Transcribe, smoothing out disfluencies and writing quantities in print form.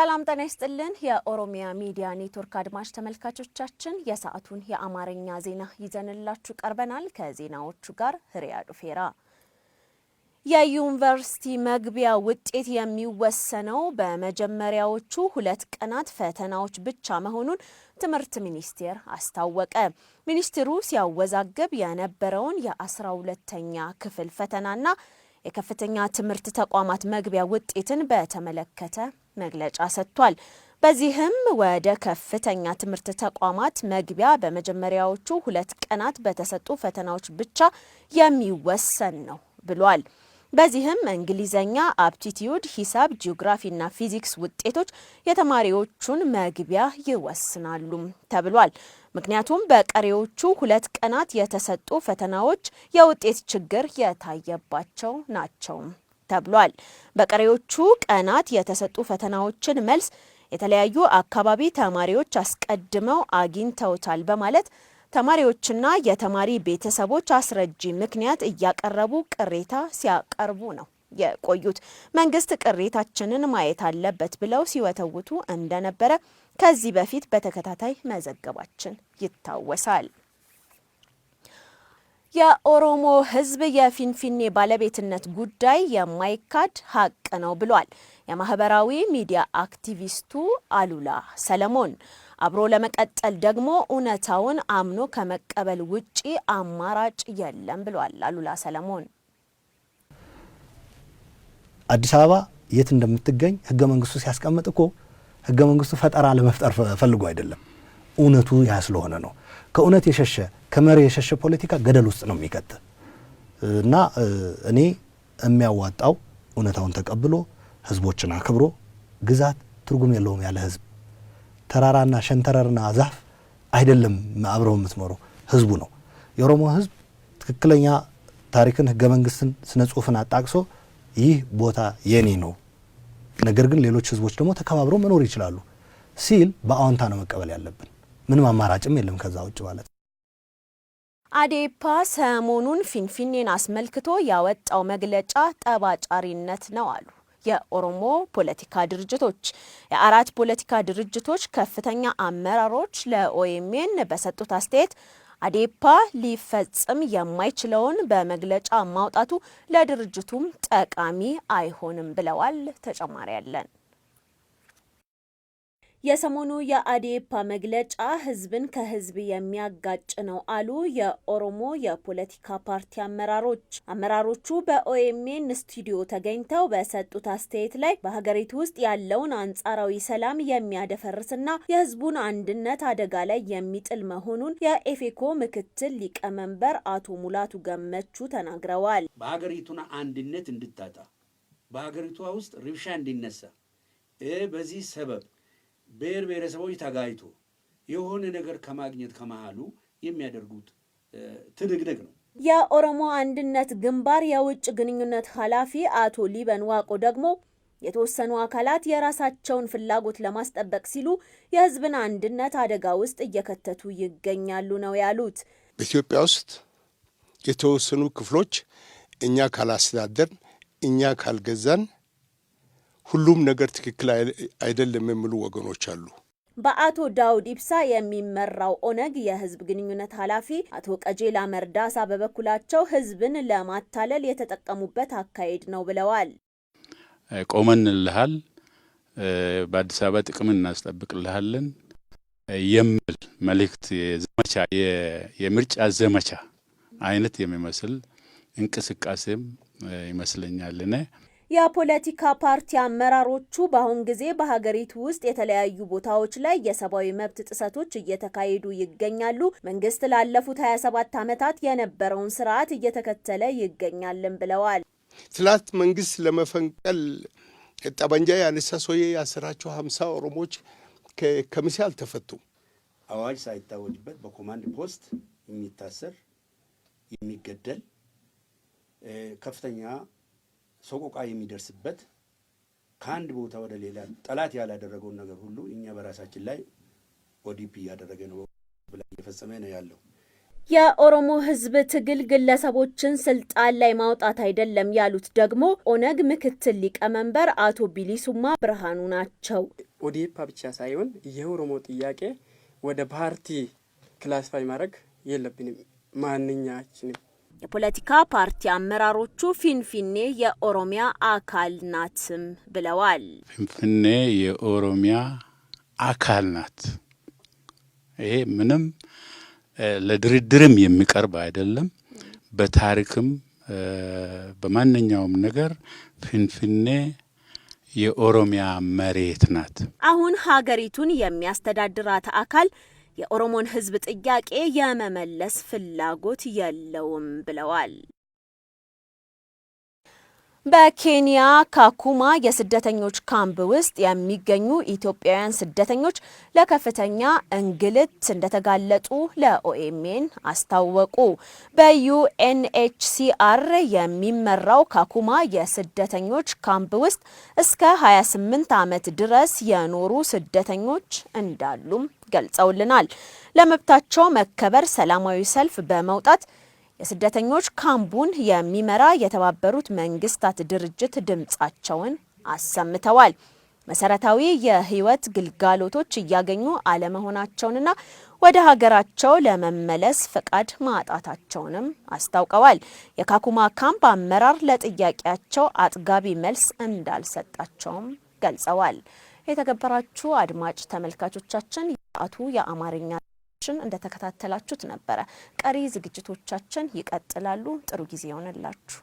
ሰላም ጤና ይስጥልን። የኦሮሚያ ሚዲያ ኔትወርክ አድማጭ ተመልካቾቻችን፣ የሰዓቱን የአማርኛ ዜና ይዘንላችሁ ቀርበናል። ከዜናዎቹ ጋር ህሪያ ዱፌራ። የዩኒቨርሲቲ መግቢያ ውጤት የሚወሰነው በመጀመሪያዎቹ 2 ቀናት ፈተናዎች ብቻ መሆኑን ትምህርት ሚኒስቴር አስታወቀ። ሚኒስትሩ ሲያወዛግብ የነበረውን የ12ተኛ ክፍል ፈተናና የከፍተኛ ትምህርት ተቋማት መግቢያ ውጤትን በተመለከተ መግለጫ ሰጥቷል። በዚህም ወደ ከፍተኛ ትምህርት ተቋማት መግቢያ በመጀመሪያዎቹ 2 ቀናት በተሰጡ ፈተናዎች ብቻ የሚወሰን ነው ብሏል። በዚህም እንግሊዘኛ፣ aptitude፣ ሂሳብ፣ ጂኦግራፊና ፊዚክስ ውጤቶች የተማሪዎቹን መግቢያ ይወስናሉ ተብሏል። ምክንያቱም በቀሪዎቹ 2 ቀናት የተሰጡ ፈተናዎች የውጤት ችግር የታየባቸው ናቸው ተብሏል። በቀሪዎቹ ቀናት የተሰጡ ፈተናዎችን መልስ የተለያዩ አካባቢ ተማሪዎች አስቀድመው አግኝተውታል በማለት ተማሪዎችና የተማሪ ቤተሰቦች አስረጂ ምክንያት እያቀረቡ ቅሬታ ሲያቀርቡ ነው የቆዩት። መንግስት ቅሬታችንን ማየት አለበት ብለው ሲወተውቱ እንደነበረ ከዚህ በፊት በተከታታይ መዘገባችን ይታወሳል። የኦሮሞ ሕዝብ የፊንፊኔ ባለቤትነት ጉዳይ የማይካድ ሀቅ ነው ብሏል የማህበራዊ ሚዲያ አክቲቪስቱ አሉላ ሰለሞን። አብሮ ለመቀጠል ደግሞ እውነታውን አምኖ ከመቀበል ውጪ አማራጭ የለም ብሏል አሉላ ሰለሞን። አዲስ አበባ የት እንደምትገኝ ህገ መንግስቱ ሲያስቀምጥ እኮ ህገ መንግስቱ ፈጠራ ለመፍጠር ፈልጎ አይደለም። እውነቱ ያ ስለሆነ ነው። ከእውነት የሸሸ፣ ከመሪ የሸሸ ፖለቲካ ገደል ውስጥ ነው የሚከት። እና እኔ የሚያዋጣው እውነታውን ተቀብሎ፣ ህዝቦችን አክብሮ፣ ግዛት ትርጉም የለውም ያለ ህዝብ። ተራራና ሸንተረርና ዛፍ አይደለም አብረው የምትኖረው፣ ህዝቡ ነው። የኦሮሞ ህዝብ ትክክለኛ ታሪክን፣ ህገ መንግስትን፣ ስነ ጽሁፍን አጣቅሶ ይህ ቦታ የኔ ነው፣ ነገር ግን ሌሎች ህዝቦች ደግሞ ተከባብረው መኖር ይችላሉ ሲል በአዎንታ ነው መቀበል ያለብን። ምንም አማራጭም የለም ከዛ ውጭ ማለት ነው። አዴፓ ሰሞኑን ፊንፊኔን አስመልክቶ ያወጣው መግለጫ ጠብ አጫሪነት ነው አሉ የኦሮሞ ፖለቲካ ድርጅቶች። የአራት ፖለቲካ ድርጅቶች ከፍተኛ አመራሮች ለኦኤምኤን በሰጡት አስተያየት አዴፓ ሊፈጽም የማይችለውን በመግለጫ ማውጣቱ ለድርጅቱም ጠቃሚ አይሆንም ብለዋል። ተጨማሪ ያለን። የሰሞኑ የአዴፓ መግለጫ ህዝብን ከህዝብ የሚያጋጭ ነው አሉ የኦሮሞ የፖለቲካ ፓርቲ አመራሮች። አመራሮቹ በኦኤምኤን ስቱዲዮ ተገኝተው በሰጡት አስተያየት ላይ በሀገሪቱ ውስጥ ያለውን አንጻራዊ ሰላም የሚያደፈርስና የህዝቡን አንድነት አደጋ ላይ የሚጥል መሆኑን የኦፌኮ ምክትል ሊቀመንበር አቶ ሙላቱ ገመቹ ተናግረዋል። በሀገሪቱን አንድነት እንድታጣ፣ በሀገሪቷ ውስጥ ረብሻ እንዲነሳ፣ በዚህ ሰበብ ብሔር ብሔረሰቦች ተጋጭቶ የሆነ ነገር ከማግኘት ከመሃሉ የሚያደርጉት ትንቅንቅ ነው። የኦሮሞ አንድነት ግንባር የውጭ ግንኙነት ኃላፊ አቶ ሊበን ዋቆ ደግሞ የተወሰኑ አካላት የራሳቸውን ፍላጎት ለማስጠበቅ ሲሉ የህዝብን አንድነት አደጋ ውስጥ እየከተቱ ይገኛሉ ነው ያሉት። በኢትዮጵያ ውስጥ የተወሰኑ ክፍሎች እኛ ካላስተዳደርን፣ እኛ ካልገዛን ሁሉም ነገር ትክክል አይደለም የሚሉ ወገኖች አሉ። በአቶ ዳውድ ኢብሳ የሚመራው ኦነግ የህዝብ ግንኙነት ኃላፊ አቶ ቀጀላ መርዳሳ በበኩላቸው ህዝብን ለማታለል የተጠቀሙበት አካሄድ ነው ብለዋል። ቆመንልሃል፣ በአዲስ አበባ ጥቅም እናስጠብቅልሃለን የሚል መልእክት ዘመቻ፣ የምርጫ ዘመቻ አይነት የሚመስል እንቅስቃሴም ይመስለኛል እኔ። የፖለቲካ ፓርቲ አመራሮቹ በአሁን ጊዜ በሀገሪቱ ውስጥ የተለያዩ ቦታዎች ላይ የሰብአዊ መብት ጥሰቶች እየተካሄዱ ይገኛሉ። መንግስት ላለፉት 27 ዓመታት የነበረውን ስርዓት እየተከተለ ይገኛልን ብለዋል። ትላንት መንግስት ለመፈንቀል ጠመንጃ ያነሳ ሰውዬ ያሰራቸው 50 ኦሮሞዎች ከሚሴ አልተፈቱም። አዋጅ ሳይታወጅበት በኮማንድ ፖስት የሚታሰር፣ የሚገደል፣ ከፍተኛ ሰቆቃ የሚደርስበት፣ ከአንድ ቦታ ወደ ሌላ ጠላት ያላደረገውን ነገር ሁሉ እኛ በራሳችን ላይ ኦዲፒ እያደረገ ነው ብላ እየፈጸመ ነው ያለው። የኦሮሞ ሕዝብ ትግል ግለሰቦችን ስልጣን ላይ ማውጣት አይደለም ያሉት ደግሞ ኦነግ ምክትል ሊቀመንበር አቶ ቢሊሱማ ብርሃኑ ናቸው። ኦዴፓ ብቻ ሳይሆን የኦሮሞ ጥያቄ ወደ ፓርቲ classify ማድረግ የለብንም ማንኛችንም። የፖለቲካ ፓርቲ አመራሮቹ ፊንፊኔ የኦሮሚያ አካል ናትም ብለዋል። ፊንፊኔ የኦሮሚያ አካል ናት። ይሄ ምንም ለድርድርም የሚቀርብ አይደለም። በታሪክም በማንኛውም ነገር ፊንፊኔ የኦሮሚያ መሬት ናት። አሁን ሀገሪቱን የሚያስተዳድራት አካል የኦሮሞን ሕዝብ ጥያቄ የመመለስ ፍላጎት የለውም ብለዋል። በኬንያ ካኩማ የስደተኞች ካምፕ ውስጥ የሚገኙ ኢትዮጵያውያን ስደተኞች ለከፍተኛ እንግልት እንደተጋለጡ ለኦኤምኤን አስታወቁ። በዩኤንኤችሲአር የሚመራው ካኩማ የስደተኞች ካምፕ ውስጥ እስከ 28 ዓመት ድረስ የኖሩ ስደተኞች እንዳሉም ገልጸውልናል። ለመብታቸው መከበር ሰላማዊ ሰልፍ በመውጣት የስደተኞች ካምፑን የሚመራ የተባበሩት መንግስታት ድርጅት ድምጻቸውን አሰምተዋል። መሰረታዊ የህይወት ግልጋሎቶች እያገኙ አለመሆናቸውንና ወደ ሀገራቸው ለመመለስ ፈቃድ ማጣታቸውንም አስታውቀዋል። የካኩማ ካምፕ አመራር ለጥያቄያቸው አጥጋቢ መልስ እንዳልሰጣቸውም ገልጸዋል። የተከበራችሁ አድማጭ ተመልካቾቻችን፣ የሰዓቱ የአማርኛ እንደተከታተላችሁት ነበረ። ቀሪ ዝግጅቶቻችን ይቀጥላሉ። ጥሩ ጊዜ ይሆንላችሁ።